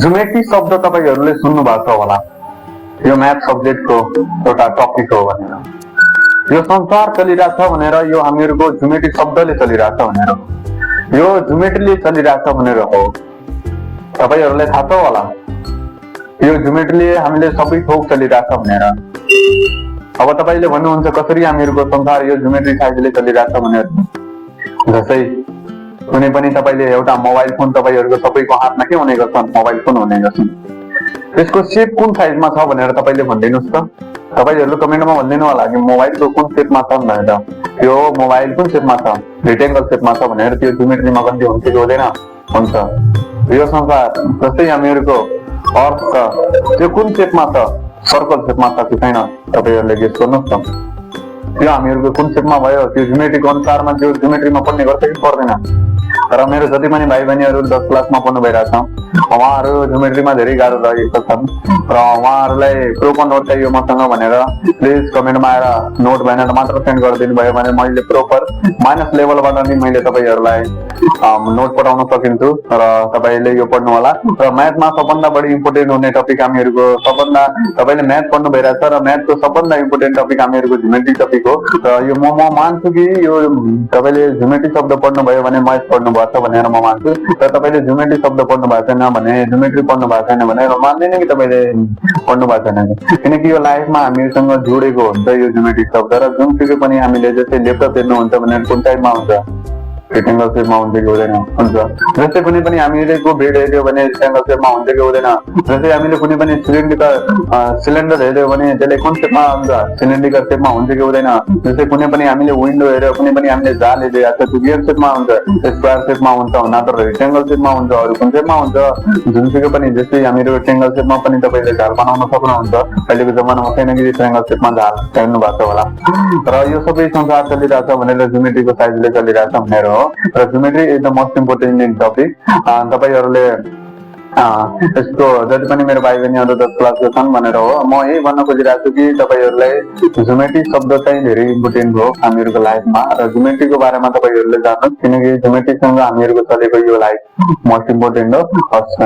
Geometry शब्द तपाईहरुले सुन्नु भएको छ होला। यो म्याथ सब्जेक्टको एउटा टपिक हो भनेर। यो संसार चलिरहेछ भनेर यो हामीहरुको जुमेट्री शब्दले चलिरहेछ भनेर। यो जुमेट्रीले चलिरहेछ भनेर हो। तपाईहरुलाई थाहा छ होला यो जुमेट्रीले हामीले सबै थोक चलिरहेछ भनेर। अब तपाईले भन्नुहुन्छ कसरी हामीहरुको संसार यो जुमेट्री साइजले चलिरहेछ भनेर। जस्तै कुनै पनि तपाईले एउटा मोबाइल फोन तपाईहरुको सबैको हातमा के हुने गर्छ, मोबाइल फोन हुने गर्छ। त्यसको सेप कुन साइजमा छ भनेर तपाईले भन्दिनुस् त। तपाईहरुले कमेन्टमा भन्दिनु होला कि मोबाइलको कुन सेपमा छ भनेर। यो मोबाइल कुन सेपमा छ, रेक्टेंगल सेपमा छ भनेर। त्यो ज्योमेट्रीमा कति हुन्छ कि हुँदैन? हुन्छ। यो संसार जस्तै हामीहरुको अर्थ छ त्यो कुन सेपमा छ, सर्कल सेपमा छ कि छैन तपाईहरुले गेस गर्नुस् त। त्यो हामीहरुको कुन सेपमा भयो त्यो ज्योमेट्रीको अनुसारमा त्यो ज्योमेट्रीमा पढ्ने गर्छ कि पर्दैन। र मेरो जति पनि भाइ बहिनीहरु 10 क्लासमा पढ्नु भइरहेछ उहाँहरु ज्योमेट्रीमा धेरै गाह्रो रहेको छन् र उहाँहरुलाई प्रुफ नोट चाहियो मसँग भनेर प्लिज कमेन्टमा आएर नोट भनेर मात्र सेन्ड गरिदिनु भयो भने मैले प्रोपर माइनस लेभलबाट नि मैले तपाईहरुलाई नोट पठाउन सकिन्छु र तपाईले यो पढ्नु होला। र म्याथमा सबभन्दा बढी इम्पोर्टेन्ट हुने टपिक हामीहरुको सबभन्दा तपाईले म्याथ पढ्नु भइरहेछ र म्याथको सबभन्दा इम्पोर्टेन्ट टपिक हामीहरुको ज्योमेट्री टपिक हो। र यो म मान्छु कि यो तपाईले ज्योमेट्री शब्द पढ्नु भयो भने मैथ पढ्नु भएको छ भनेर म मान्छु। र तपाईले ज्योमेट्री शब्द पढ्नु भएको छैन भने, ज्योमेट्री पढ्नु भएको छैन भने मान्दैन कि तपाईले पढ्नु भएको छैन। किनकि यो लाइफमा हामीसँग जोडेको हुन्छ यो ज्योमेट्री शब्द। र जुनसुकै पनि हामीले जस्तै ल्यापटप हेर्नुहुन्छ भने कुन टाइपमा हुन्छ, रेक्टेंगल शेपमा हुन्छ कि हुँदैन? हुन्छ। जस्तै कुनै पनि हामीलेको बेड हेर्यो भने रेक्टेंगल शेपमा हुन्छ कि हुँदैन? जस्तै हामीले कुनै पनि सिलिन्डर हेर्यो भने त्यसले कुन शेपमा हुन्छ, सिलिन्ड्रिकल शेपमा हुन्छ कि हुँदैन? जस्तै कुनै पनि हामीले विन्डो हेर्यो, कुनै पनि हामीले जाल हेर्यो त्यो रियल शेपमा हुन्छ, स्क्वायर शेपमा हुन्छ, नत्र रेक्टेंगल शेपमा हुन्छ, अरु कुन शेपमा हुन्छ? जुनसुकै पनि। जस्तै हामीहरु रेक्टेंगल शेपमा पनि तपाईले जाल बनाउन सक्नुहुन्छ। अहिलेको जमानामा छैन कि रेक्टेंगल शेपमा जाल हेर्नु भएको छ होला। र यो सबै संसार चलिरहेछ भनेर ज्योमेट्रीको साइजले चलिरहेछ भनेर हो। र geometry is the most important topic. तपाईहरुले यसको जति पनि मेरो भाइ बहिनीहरु 10 क्लासको छन् भनेर हो। म यही भन्न खोजिरहेको छु कि तपाईहरुलाई ज्योमेट्री शब्द चाहिँ धेरै इम्पोर्टेन्ट हो हामीहरुको लाइफमा। र ज्योमेट्रीको बारेमा तपाईहरुले जान्नुस् किनकि ज्योमेट्रीसँग हामीहरुको चलेको यो लाइफ मोस्ट इम्पोर्टेन्ट हो। हस्।